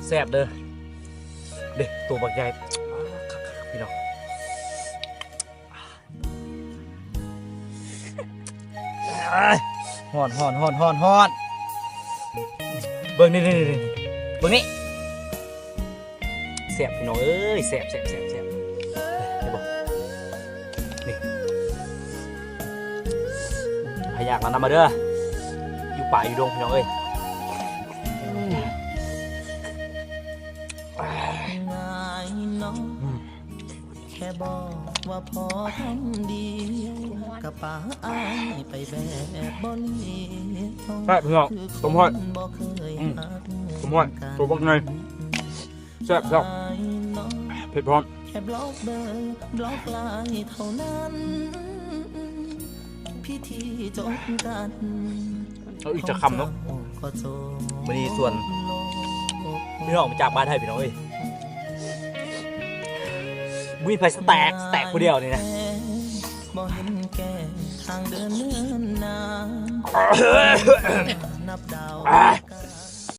ແຊບເດີ ເດ້ ໂຕບັກໃຫຍ່ ພີ່ນ້ອງ ຮ້ອນ ຮ້ອນ ຮ້ອນ ຮ້ອນ ຮ້ອນ ເບິ່ງນີ້ ນີ້ ນີ້ ນີ້ ເບິ່ງນີ້ ແຊບພີ່ນ້ອງເອີຍ ແຊບ ແຊບ ແຊບ ແຊບ ເຫັນບໍ່ ນີ້ ໃຜຢາກມານຳມາເດີ ຢູ່ປ່າຢູ່ດົງພີ່ນ້ອງເອີຍ ງ່າຍເນາະ ອືມ ແຄ່ບອກວ່າພໍຄຳດຽວ ກໍປາອ້າຍໄປແບບບໍ່ເລີຍ ແຊບພີ່ນ້ອງ ຕົ້ມຫອຍ ບໍ່ເຄີຍ ອືມ ຮັກ ຕົ້ມຫອຍ ໂຕບັກໃຫຍ່ ແຊບ ແຊບ ເຜັດພ້ອມ ແຄ່ບລັອກເບີ ບລັອກລາຍເທົ່ານັ້ນ ພິທີຈົບກັນ ເອົາອີກຈັກຄຳເນາະ ມື້ນີ້ຊວນພີ່ນ້ອງມາຈາກບ້ານໄທພີ່ນ້ອງເອີຍ ບໍ່ມີໃຜສະແຕັກ ສະແຕັກຜູ້ດຽວນີ້ນະ ບໍ່ເຫັນແກ່ທາງເດີນເນີນນາ ນັບດາວ